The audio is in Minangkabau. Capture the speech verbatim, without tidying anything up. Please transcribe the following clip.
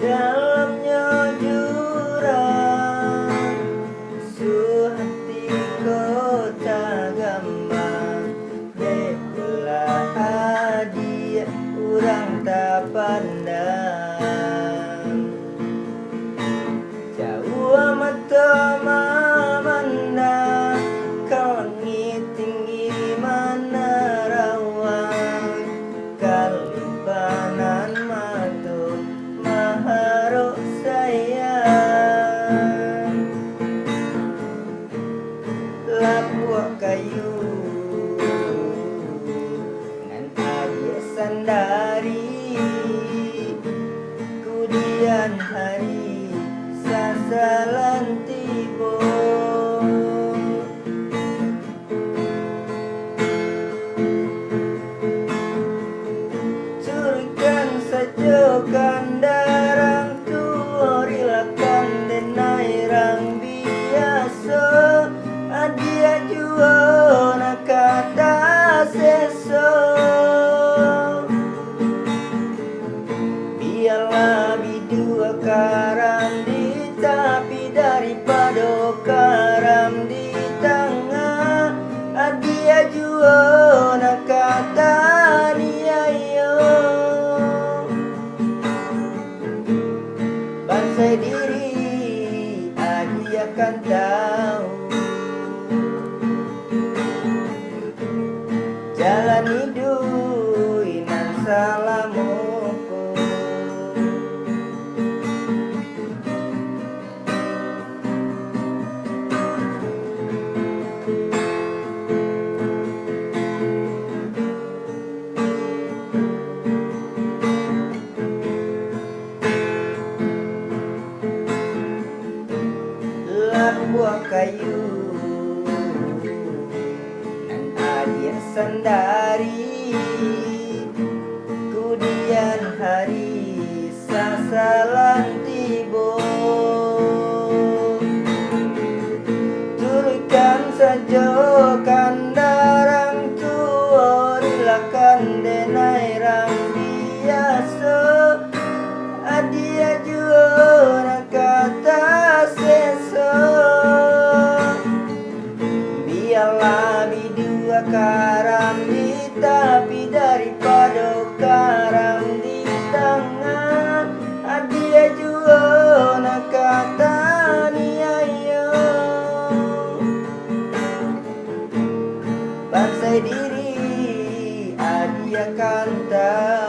Dalamnyo jurang, suhati kota gambang, dek ulah adiak urang tapandang. Jauah mato mamandang, ka langik tinggi manarawang, kalimpanan mato maharok sayang. Lapuak kayu nan adiak sandari, kudian hari sasalan tibo. Curuikkan sajo kandarang tu, rilakan denai rang biaso, adiak juo nak ka taseso. Bialah biduo karam di tapi, daripado karam di tangah, adiak juo nak ka taniayo. Bansai diri adiak kan tahu, jalan iduik nan salamo ko. Lapuak kayu nan adiak sandari, kudian hari sasalan tibo. Turuikkan sajo kandarang tu, rilakan denai rang biaso, adiak juo nak ka taseso. Bialah biduo karam di tapi, daripado karam di tangah, adiak juo nak ka taniayo. Bansai diri adiak kan tahu,